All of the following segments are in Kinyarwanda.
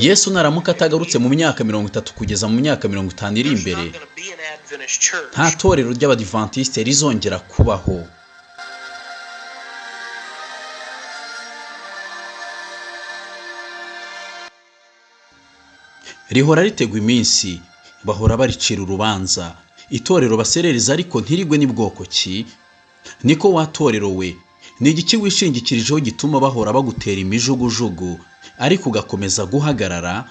Yesu naramuka atagarutse mu myaka 30 kugeza mu myaka 50 iri imbere, nta torero ry'Abadivantisite rizongera kubaho. Rihora ritegwa iminsi, bahora baricira urubanza. Itorero baserereza ariko ntirigwe ni bwoko ki? Niko wa torero we, ni igiki wishingikirijeho gituma bahora bagutera imijugujugu ariko ugakomeza guhagarara?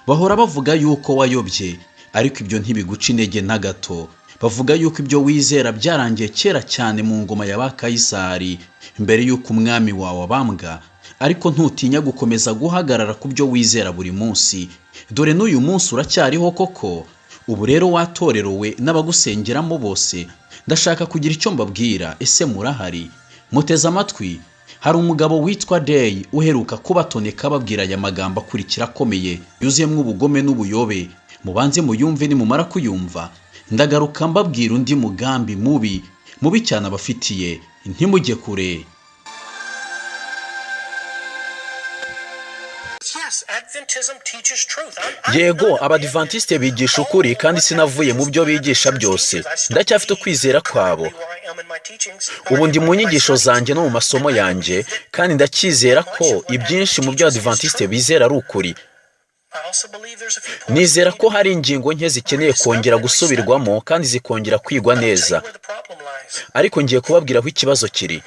Bahora bavuga yuko wayobye, ariko ibyo ntibiguca intege na gato. Bavuga yuko ibyo wizera byarangiye kera cyane mu ngoma ya ba Kayisari, mbere yuko umwami wawe abambwa, ariko ntutinya gukomeza guhagarara ku byo wizera buri munsi. Dore n'uyu munsi uracyariho koko. Ubu rero wa torero we n'abagusengeramo bose, ndashaka kugira icyo mbabwira. Ese murahari? Muteze amatwi. Hari umugabo witwa Day uheruka kubatoneka ababwira aya magambo akurikira akomeye, yuzuyemo ubugome n'ubuyobe. Mubanze muyumve, nimumara kuyumva ndagaruka mbabwira undi mugambi mubi mubi cyane abafitiye. Ntimujye kure. Yego, Abadivantisite bigisha ukuri, kandi sinavuye mu byo bigisha byose. Ndacyafite ukwizera kwabo. Ubu ndi mu nyigisho zanjye no mu masomo yanjye, kandi ndacyizera ko ibyinshi mu byo Abadivantisite bizera ari ukuri. Nizera ko hari ingingo nke zikeneye kongera gusubirwamo kandi zikongera kwigwa neza. Ariko ngiye kubabwira aho ikibazo kiri.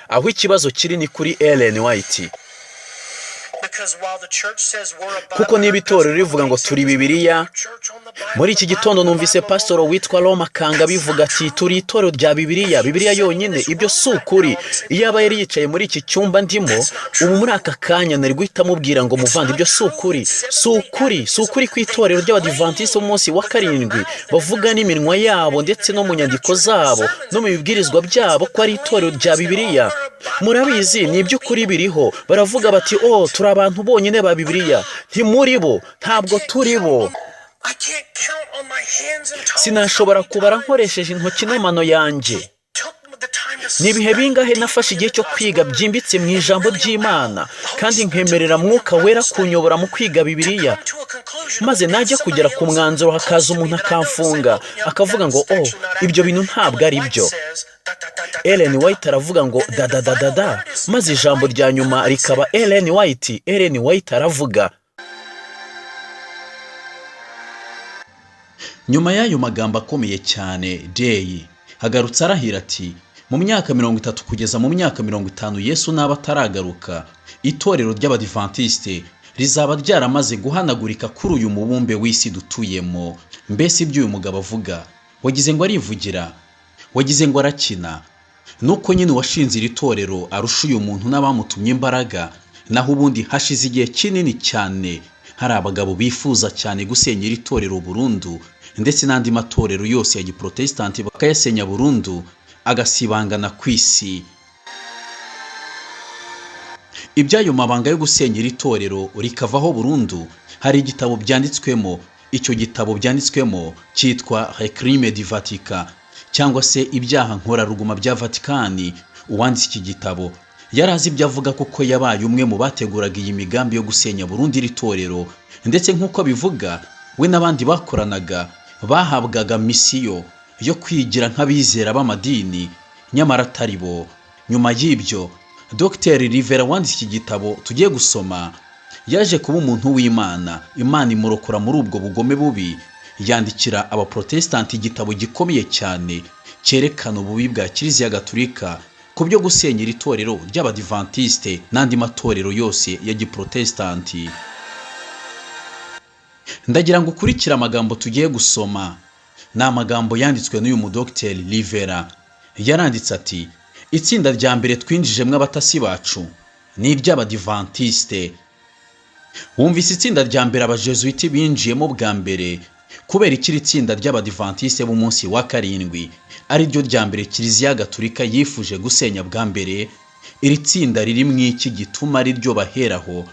Aho ikibazo kiri ni kuri Ellen White. Kuko niba itorero rivuga ngo turi Bibiliya, muri iki gitondo numvise pasitoro witwa Roma Kanga bivuga ati turi itorero rya Bibiliya, Bibiliya yonyine. Ibyo si ukuri. Iyo aba yari yicaye muri iki cyumba ndimo ubu muri aka kanya, nari guhita amubwira ngo muvande, ibyo si ukuri, si ukuri, si ukuri ku itorero ry'Abadivantisite b'umunsi wa karindwi bavuga n'iminwa yabo ndetse no mu nyandiko zabo no mu bibwirizwa byabo ko ari itorero rya Bibiliya. Murabizi, ni iby'ukuri biriho. Baravuga bati oh, turi abantu bonyine ba Bibiliya. Ntimuri bo, ntabwo turi bo. Sinashobora kubara nkoresheje intoki n'amano yanjye. Ni ibihe bingahe nafashe igihe cyo kwiga byimbitse mu ijambo ry'Imana, kandi nkemerera Mwuka Wera kunyobora mu kwiga Bibiliya, maze najya kugera ku mwanzuro hakaza umuntu akamfunga, akavuga ngo oh, ibyo bintu ntabwo ari byo. Ellen White aravuga ngo dadadadada, maze ijambo rya nyuma rikaba Ellen White. Ellen White aravuga. Nyuma y'ayo magambo akomeye cyane, Day hagarutse arahira ati mu myaka 30 kugeza mu myaka 50 Yesu naba ataragaruka, itorero ry'Abadivantisite rizaba ryaramaze guhanagurika kuri uyu mubumbe w'isi dutuyemo. Mbese ibyo uyu mugabo avuga, wagize ngo arivugira, wagize ngo arakina? Nuko nyine uwashinze iri torero arusha uyu muntu n'abamutumye imbaraga. Naho ubundi hashize igihe kinini cyane hari abagabo bifuza cyane gusenya iri torero burundu, ndetse n'andi matorero yose ya giprotesitanti bakayasenya burundu, agasibangana ku isi. Iby'ayo mabanga yo gusenya iri torero rikavaho burundu, hari igitabo byanditswemo. Icyo gitabo byanditswemo cyitwa Les Crimes du Vatican, cyangwa se ibyaha nkoraruguma bya Vatikani. Uwanditse iki gitabo yari azi ibyo avuga, kuko yabaye umwe mu bateguraga iyi migambi yo gusenya burundu iri torero. Ndetse nk'uko abivuga, we n'abandi bakoranaga bahabwaga misiyo yo kwigira nk'abizera b'amadini, nyamara atari bo. Nyuma y'ibyo, Dr Rivera wanditse iki gitabo tugiye gusoma yaje kuba umuntu w'Imana. Imana imurokora muri ubwo bugome bubi, yandikira Abaprotesitanti igitabo gikomeye cyane cyerekana ububi bwa Kiliziya Gatulika ku byo gusenya iri torero ry'Abadivantisite n'andi matorero yose ya giprotesitanti. Ndagira ngo ukurikire amagambo tugiye gusoma. Ni amagambo yanditswe n'uyu mudogiteri Rivera. Yaranditse ati itsinda rya mbere twinjijemo abatasi bacu ni iry'Abadivantisite. Wumvise itsinda rya mbere Abajesuiti binjiyemo bwa mbere. Kubera iki iri tsinda ry'Abadivantisite b'umunsi wa karindwi ari ryo rya mbere Kiliziya Gatulika yifuje gusenya bwa mbere? Iri tsinda riri mu iki gituma ari ryo baheraho?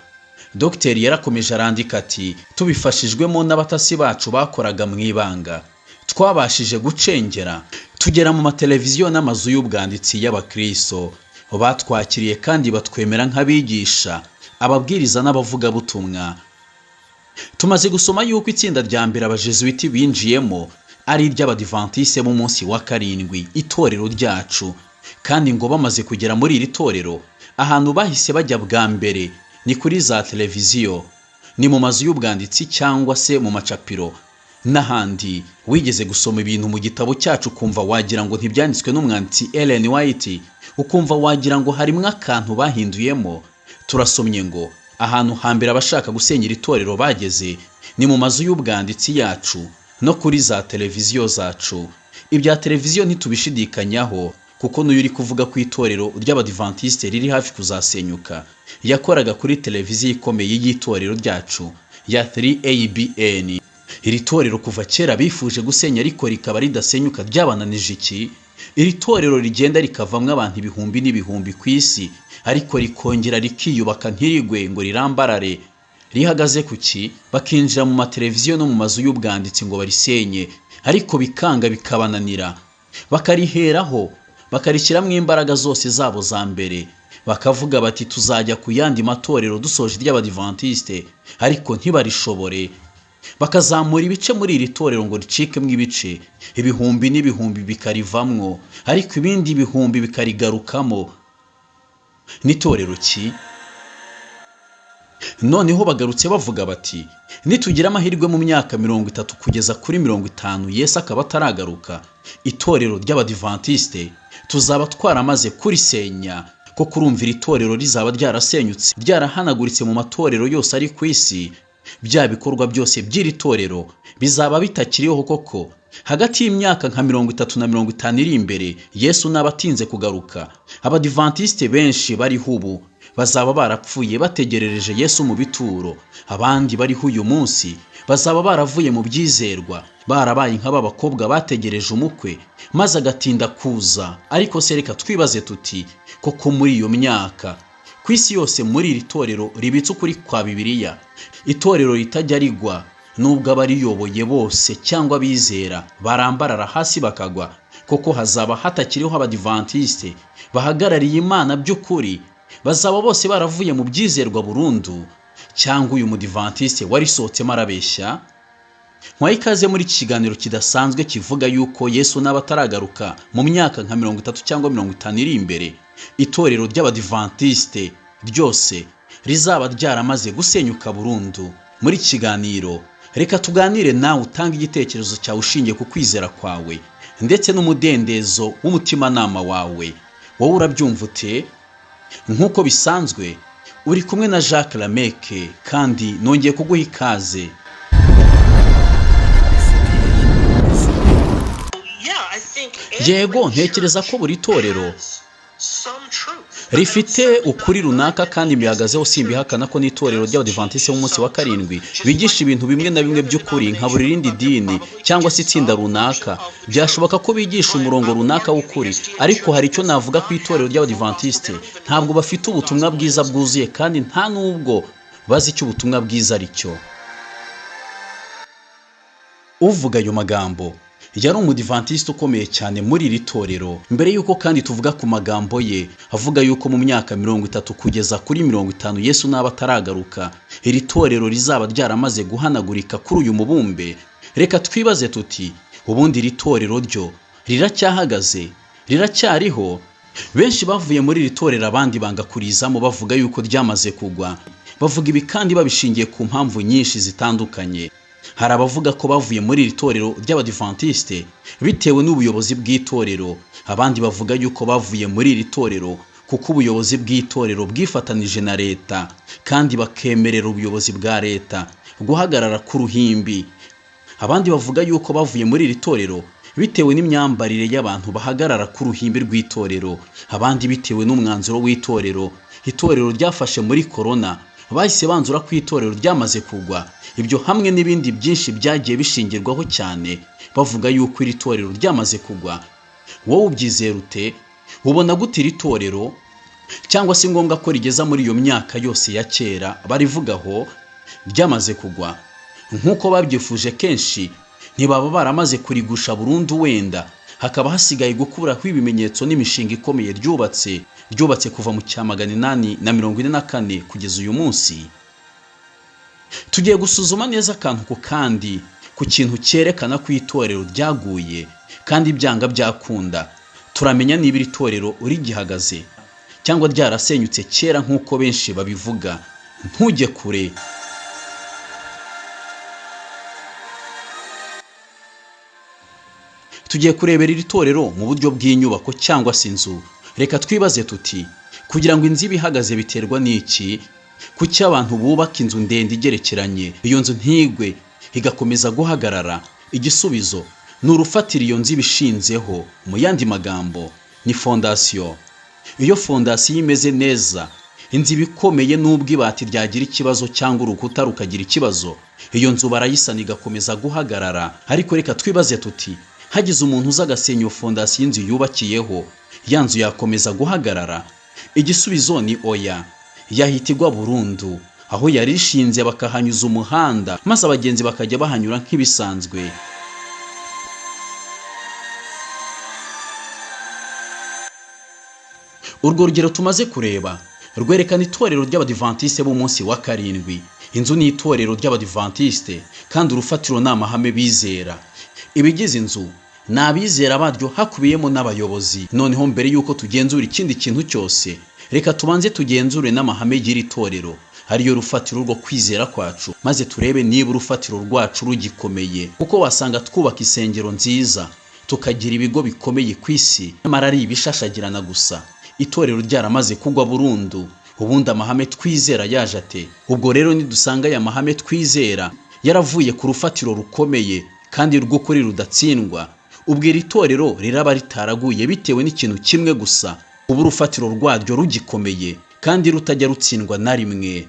Dogiteri yarakomeje arandika ati tubifashijwemo n'abatasi bacu bakoraga mu ibanga, twabashije gucengera tugera mu mateleviziyo n'amazu y'ubwanditsi y'abakristo. Batwakiriye kandi batwemera nk'abigisha, ababwiriza n'abavugabutumwa. Tumaze gusoma yuko itsinda rya mbere abajesuiti binjiyemo ari iry'abadivantiste b'umunsi wa karindwi, itorero ryacu. Kandi ngo bamaze kugera muri iri torero, ahantu bahise bajya bwa mbere ni kuri za televiziyo, ni mu mazu y'ubwanditsi cyangwa se mu macapiro n'ahandi. Wigeze gusoma ibintu mu gitabo cyacu ukumva wagira ngo ntibyanditswe n'umwanditsi Ellen White, ukumva wagira ngo harimo akantu bahinduyemo. Turasomye ngo ahantu hambere abashaka gusenyera itorero bageze ni mu mazu y'ubwanditsi yacu no kuri za televiziyo zacu. Ibya televiziyo ntitubishidikanyaho, kuko n'uyu uri kuvuga ku itorero ry'abadivantiste riri hafi kuzasenyuka yakoraga kuri televiziyo ikomeye y'itorero ryacu ya 3ABN. Iri torero kuva kera bifuje gusenya ariko rikaba ridasenyuka, ryabananije iki? Iri torero rigenda rikavamwo abantu ibihumbi n'ibihumbi ku isi, ariko rikongera rikiyubaka ntirigwe ngo rirambarare. Rihagaze ku ki? Bakinjira mu mateleviziyo no mu mazu y'ubwanditsi ngo barisenye, ariko bikanga bikabananira. Bakariheraho, bakarishyiramo imbaraga zose zabo za mbere, bakavuga bati tuzajya ku yandi matorero dusoje iry'abadivantiste, ariko ntibarishobore. Bakazamura ibice muri iri torero ngo ricikemo ibice, ibihumbi n'ibihumbi bikarivamwo, ariko ibindi bihumbi bikarigarukamo. N'itorero ki? Noneho bagarutse bavuga bati nitugira amahirwe mu myaka 30 kugeza kuri 50 Yesu akaba ataragaruka, itorero ry'abadivantiste tuzaba twaramaze kurisenya. Ko kurumvira itorero rizaba ryarasenyutse, ryarahanaguritse mu matorero yose ari ku isi, bya bikorwa byose by'iri torero bizaba bitakiriho koko. Hagati y'imyaka nka 30 na 50 iri imbere, Yesu naba atinze kugaruka, abadivantiste benshi bariho ubu bazaba barapfuye bategerereje Yesu mu bituro. Abandi bariho uyu munsi bazaba baravuye mu byizerwa, barabaye nk'aba bakobwa bategereje umukwe maze agatinda kuza. Ariko se reka twibaze tuti koko muri iyo myaka ku isi yose muri iri torero ribitse ukuri kwa Bibiliya, itorero ritajya rigwa nubwo abariyoboye bose cyangwa abizera barambarara hasi bakagwa, koko hazaba hatakiriho abadivantiste bahagarariye Imana by'ukuri, bazaba bose baravuye mu byizerwa burundu? Cyangwa uyu mudivantiste warisohotsemo arabeshya? Nkwaye ikaze muri iki kiganiro kidasanzwe kivuga yuko Yesu naba ataragaruka mu myaka nka 30 cyangwa 50 iri imbere, itorero ry'abadivantiste ryose rizaba ryaramaze gusenyuka burundu. Muri iki kiganiro reka tuganire nawe, utange igitekerezo cyawe ushingiye ku kwizera kwawe ndetse n'umudendezo w'umutimanama wawe. Wowe urabyumva ute? Nk'uko bisanzwe uri kumwe na Jacques Lameke, kandi nongeye kuguha ikaze. Yego, ntekereza ko buri torero rifite ukuri runaka kandi mbihagazeho, simbihakana ko n'itorero ry'abadivantiste b'umunsi wa karindwi bigisha ibintu bimwe na bimwe by'ukuri nka buri rindi dini cyangwa se itsinda runaka. Byashoboka ko bigisha umurongo runaka w'ukuri, ariko hari icyo navuga ku itorero ry'abadivantiste: ntabwo bafite ubutumwa bwiza bwuzuye, kandi nta n'ubwo bazi icyo ubutumwa bwiza ari cyo. Uvuga ayo magambo yari umudivantiste ukomeye cyane muri iri torero. Mbere yuko kandi tuvuga ku magambo ye avuga yuko mu myaka 30 kugeza kuri 50 Yesu naba ataragaruka, iri torero rizaba ryaramaze guhanagurika kuri uyu mubumbe, reka twibaze tuti ubundi iri torero ryo riracyahagaze, riracyariho? Benshi bavuye muri iri torero, abandi banga kurizamo bavuga yuko ryamaze kugwa. Bavuga ibi kandi babishingiye ku mpamvu nyinshi zitandukanye. Hari abavuga ko bavuye muri iri torero ry'abadivantiste bitewe n'ubuyobozi bw'itorero, abandi bavuga yuko bavuye muri iri torero kuko ubuyobozi bw'itorero bwifatanije na leta, kandi bakemerera ubuyobozi bwa leta guhagarara ku ruhimbi. Abandi bavuga yuko bavuye muri iri torero bitewe n'imyambarire y'abantu bahagarara ku ruhimbi rw'itorero, abandi bitewe n'umwanzuro w'itorero. Itorero ryafashe muri korona, bahise banzura ko itorero ryamaze kugwa. Ibyo hamwe n'ibindi byinshi byagiye bishingirwaho cyane bavuga yuko iri torero ryamaze kugwa. Wowe ubyizera ute? Ubona gute iri torero? Cyangwa se ngombwa ko rigeza muri iyo myaka yose ya kera barivugaho ryamaze kugwa nk'uko babyifuje kenshi? Ntibaba baramaze kurigusha burundu wenda, Hakaba hasigaye gukuraho ibimenyetso n'imishinga ikomeye ryubatse kuva mu cya 844 kugeza uyu munsi. Tugiye gusuzuma neza akantu ku kandi ku kintu cyerekana ko itorero ryaguye, kandi byanga byakunda turamenya niba iri torero rigihagaze cyangwa ryarasenyutse kera nk'uko benshi babivuga. Ntujye kure. Tugiye kurebera iri torero mu buryo bw'inyubako cyangwa se inzu. Reka twibaze tuti, kugira ngo inzu ibe ihagaze biterwa n'iki? Kuki abantu bubaka inzu ndende igerekeranye, iyo nzu ntigwe igakomeza guhagarara? Igisubizo ni urufatiro iyo nzu iba ishinzeho. Mu yandi magambo ni fondasiyo. Iyo fondasiyo imeze neza, inzu iba ikomeye n'ubwo ibati ryagira ikibazo cyangwa urukuta rukagira ikibazo, iyo nzu barayisana igakomeza guhagarara. Ariko reka twibaze tuti, hagize umuntu uza agasenya iyo fondasiyo inzu yubakiyeho, ya nzu yakomeza guhagarara? Igisubizo ni oya, yahita igwa burundu. Aho yari ishinze bakahanyuza umuhanda, maze abagenzi bakajya bahanyura nk'ibisanzwe. Urwo rugero tumaze kureba rwerekana itorero ry'Abadivantiste b'umunsi wa karindwi. Inzu ni itorero ry'Abadivantiste, kandi urufatiro ni amahame bizera. Ibigize inzu ni abizera baryo, hakubiyemo n'abayobozi. Noneho mbere y'uko tugenzura ikindi kintu cyose, reka tubanze tugenzure n'amahame y'iri torero, ariyo rufatiro rwo kwizera kwacu, maze turebe niba urufatiro rwacu rugikomeye. Kuko wasanga twubaka isengero nziza, tukagira ibigo bikomeye ku isi, nyamara ari ibishashagirana gusa, itorero ryaramaze kugwa burundu. Ubundi amahame twizera yaje ate? Ubwo rero nidusanga aya mahame twizera yaravuye ku rufatiro rukomeye kandi rw'ukuri rudatsindwa, ubwo iri torero riraba ritaraguye bitewe n'ikintu kimwe gusa, ubu urufatiro rwaryo rugikomeye kandi rutajya rutsindwa na rimwe.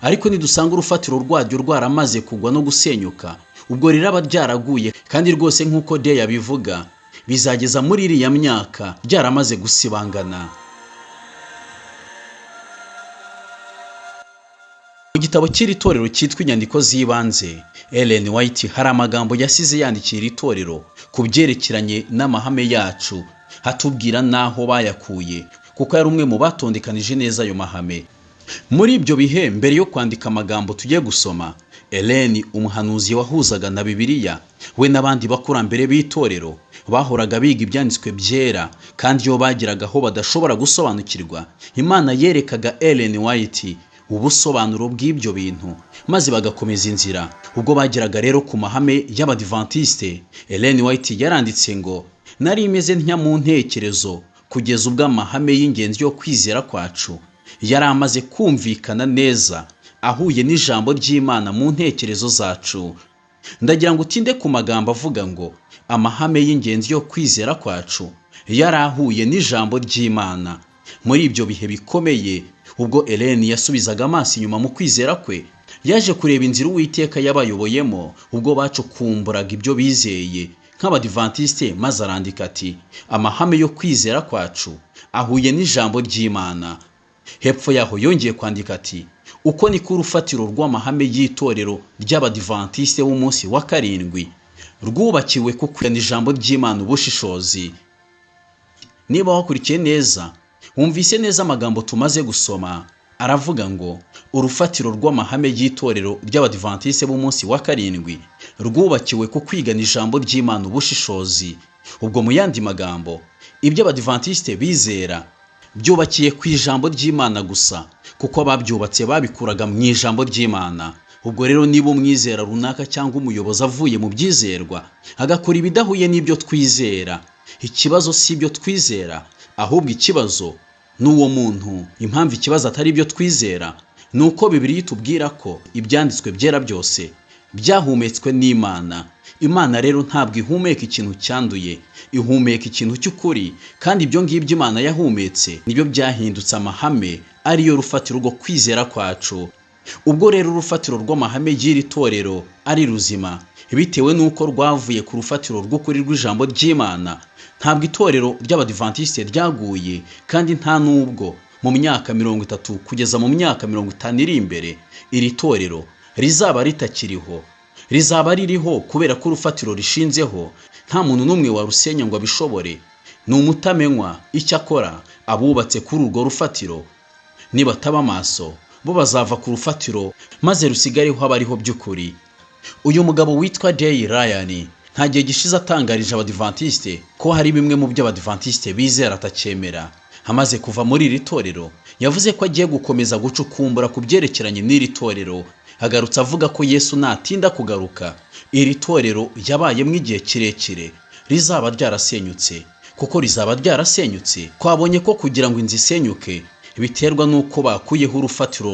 Ariko nidusanga urufatiro rwaryo rwaramaze kugwa no gusenyuka, ubwo riraba ryaraguye, kandi rwose nk'uko De yabivuga, bizageza muri iriya myaka ryaramaze gusibangana. Mu gitabo cy'iri torero cyitwa Inyandiko z'Ibanze, Ellen White hari amagambo yasize yandikiye iri torero ku byerekeranye n'amahame yacu, hatubwira n'aho bayakuye, kuko yari umwe mu batondekanije neza ayo mahame. Muri ibyo bihe, mbere yo kwandika amagambo tugiye gusoma, Ellen, umuhanuzi wahuzaga na Bibiliya, we n'abandi bakurambere b'itorero bahoraga biga ibyanditswe byera, kandi iyo bageraga aho badashobora gusobanukirwa, Imana yerekaga Ellen White ubusobanuro bw'ibyo bintu, maze bagakomeza inzira. Ubwo bageraga rero ku mahame y'Abadivantiste, Ellen White yaranditse ngo, nari imeze ntya mu ntekerezo kugeza ubwo amahame y'ingenzi yo kwizera kwacu yari amaze kumvikana neza, ahuye n'ijambo ry'Imana mu ntekerezo zacu. Ndagira ngo utinde ku magambo avuga ngo amahame y'ingenzi yo kwizera kwacu yari ahuye n'ijambo ry'Imana. Muri ibyo bihe bikomeye, ubwo Ellen yasubizaga amaso inyuma mu kwizera kwe, yaje kureba inzira Uwiteka yabayoboyemo ubwo bacukumburaga ibyo bizeye nk'Abadivantiste, maze arandika ati, amahame yo kwizera kwacu ahuye n'ijambo ry'Imana. Hepfo yaho yongeye kwandika ati, uko niko urufatiro rw'amahame y'itorero ry'Abadivantiste b'umunsi wa karindwi rwubakiwe ku kwigana ijambo ry'Imana ubushishozi. Niba wakurikiye neza, wumvise neza amagambo tumaze gusoma, aravuga ngo urufatiro rw'amahame y'itorero ry'Abadivantiste b'umunsi wa karindwi rwubakiwe ku kwigana ijambo ry'Imana ubushishozi. Ubwo mu yandi magambo, ibyo Abadivantiste bizera byubakiye ku ijambo ry'Imana gusa, kuko ababyubatse babikuraga mu ijambo ry'Imana. Ubwo rero niba umwizera runaka cyangwa umuyobozi avuye mu byizerwa agakora ibidahuye n'ibyo twizera, ikibazo si ibyo twizera, ahubwo ikibazo ni uwo muntu. Impamvu ikibazo atari ibyo twizera ni uko Bibiliya itubwira ko ibyanditswe byera byose byahumetswe n'Imana. Imana rero ntabwo ihumeka ikintu cyanduye, ihumeka ikintu cy'ukuri, kandi ibyo ngibyo Imana yahumetse nibyo byahindutse amahame ariyo rufatiro rwo kwizera kwacu. Ubwo rero urufatiro rw'amahame y'iri torero ari ruzima, bitewe n'uko rwavuye ku rufatiro rw'ukuri rw'ijambo ry'Imana, ntabwo itorero ry'Abadivantiste ryaguye, kandi nta n'ubwo mu myaka 30 kugeza mu myaka 50 iri imbere iri torero rizaba ritakiriho. Rizaba ririho kubera ko urufatiro rishinzeho Nta muntu n'umwe warusenya ngo abishobore. Ni umutamenywa. Icyakora abubatse kuri urwo rufatiro nibataba amaso, bo bazava ku rufatiro maze rusigareho abariho by'ukuri. Uyu mugabo witwa Jay Ryan nta gihe gishize atangarije Abadivantisite ko hari bimwe mu byo Abadivantisite bizera atacyemera. Amaze kuva muri iri torero, yavuze ko agiye gukomeza gucukumbura ku byerekeranye n'iri torero. Agarutse avuga ko Yesu natinda kugaruka, iri torero yabayemo igihe kirekire rizaba ryarasenyutse. Kuko rizaba ryarasenyutse, twabonye ko kugira ngo inzu isenyuke biterwa n'uko bakuyeho urufatiro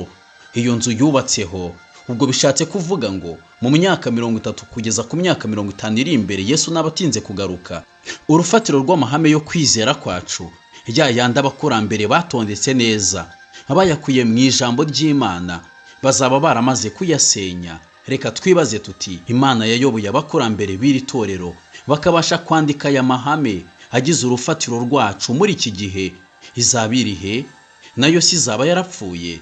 iyo nzu yubatseho. Ubwo bishatse kuvuga ngo mu myaka 30 kugeza ku myaka 50 iri imbere, Yesu n'abatinze kugaruka, urufatiro rw'amahame yo kwizera kwacu, ya yandi abakurambere batondetse neza bayakuye mu ijambo ry'Imana, bazaba baramaze kuyasenya. Reka twibaze tuti: Imana yayoboye abakurambere b'iri torero bakabasha kwandika aya mahame agize urufatiro rwacu muri iki gihe, izaba irihe? Nayo si izaba yarapfuye?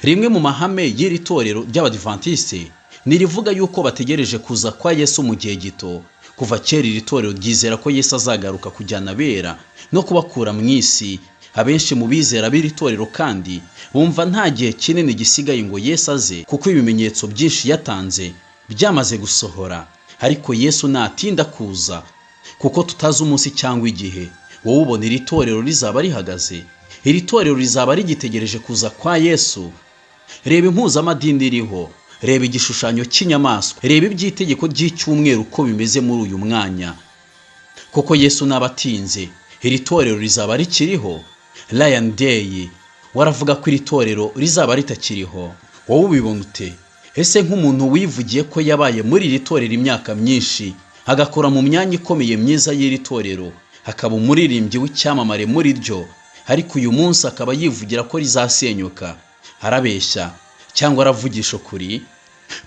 Rimwe mu mahame y'iri torero ry'Abadivantisite ni rivuga yuko bategereje kuza kwa Yesu mu gihe gito. Kuva kera iri torero ryizera ko Yesu azagaruka kujyana abera no kubakura mu isi. Abenshi mu bizera b'iri torero kandi bumva nta gihe kinini gisigaye ngo Yesu aze, kuko ibimenyetso byinshi yatanze byamaze gusohora. Ariko Yesu natinda kuza, kuko tutazi umunsi cyangwa igihe, wowe ubona iri torero rizaba rihagaze? Iri torero rizaba rigitegereje kuza kwa Yesu? Reba impuzamadini iriho, reba igishushanyo cy'inyamaswa, reba iby'itegeko ry'icyumweru uko bimeze muri uyu mwanya. Kuko Yesu n'abatinze, iri torero rizaba rikiriho? Ryan Day waravuga ko iri torero rizaba ritakiriho. Wowe ubibona ute? Ese nk'umuntu wivugiye ko yabaye muri iri torero imyaka myinshi, agakora mu myanya ikomeye myiza y'iri torero, akaba umuririmbyi w'icyamamare muri ryo, ariko uyu munsi akaba yivugira ko rizasenyuka, arabeshya cyangwa aravugisha ukuri?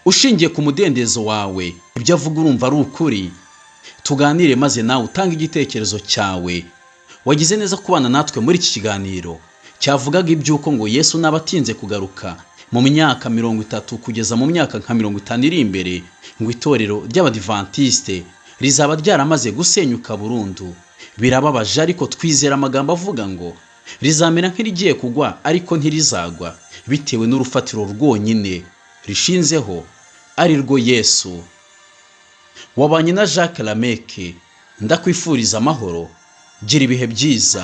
Ushingiye ku mudendezo wawe, ibyo avuga urumva ari ukuri? Tuganire maze nawe utange igitekerezo cyawe. Wagize neza kubana natwe muri iki kiganiro cyavugaga iby'uko ngo Yesu n'abatinze kugaruka mu myaka 30 kugeza mu myaka nka 50 iri imbere, ngo itorero ry'Abadivantisite rizaba ryaramaze gusenyuka burundu. Birababaje, ariko twizera amagambo avuga ngo rizamera nk'irigiye kugwa ariko ntirizagwa, bitewe n'urufatiro rwonyine rishinzeho, ari rwo Yesu. Wabanye na Jacques Lameke, ndakwifuriza amahoro, gira ibihe byiza.